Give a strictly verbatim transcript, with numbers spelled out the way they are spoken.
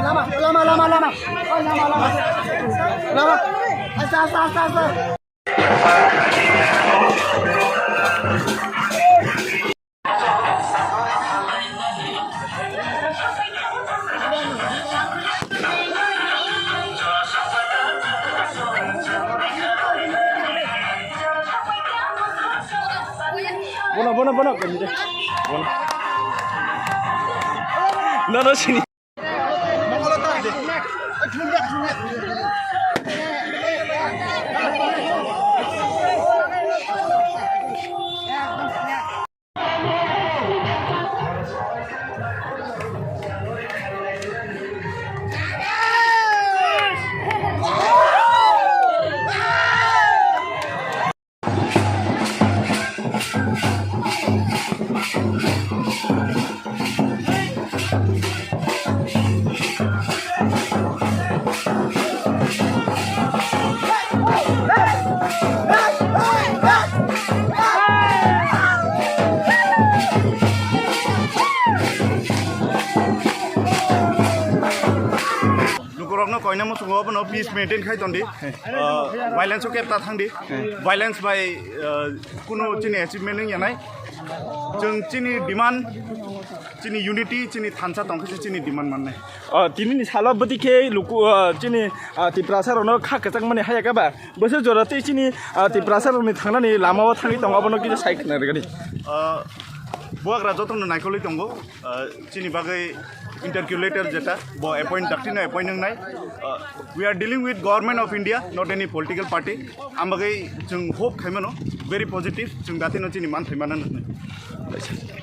Lama, lama, lama, lama. Lama, lama. Lama. Asta, asta, asta, asta. Bono, bono, bono, bono. Bono. No, no, sini. Lukurokno koina muchungo abono peace maintain khai tondi. Ah, violence o kep ta thangdi. Violence bai, ah, kuno chini achievement wngya nai. Chwng chini demand, chini unity, chini thansa tongkhe se chini demand mannai. O, tini ni salo bwtwi khe luku, o, chini, a, Tiprasa rokno kha kwchang mani haya khe ba. Bwswk jora tei chini, a, Tiprasa rokni thangnani lama o thangwi tongo, abono kisa sai khna rwgani. Ah, buagra jotono naikolwi tongo. Ah, chini bagwi interlocutor jeta, bo appoint, daktino appoint wngnai. Ah, we are dealing with Government of India, not any political party. Ang bagwi chwng hope khaimano, very positive, chwng daktino chini man phaimano wngnai.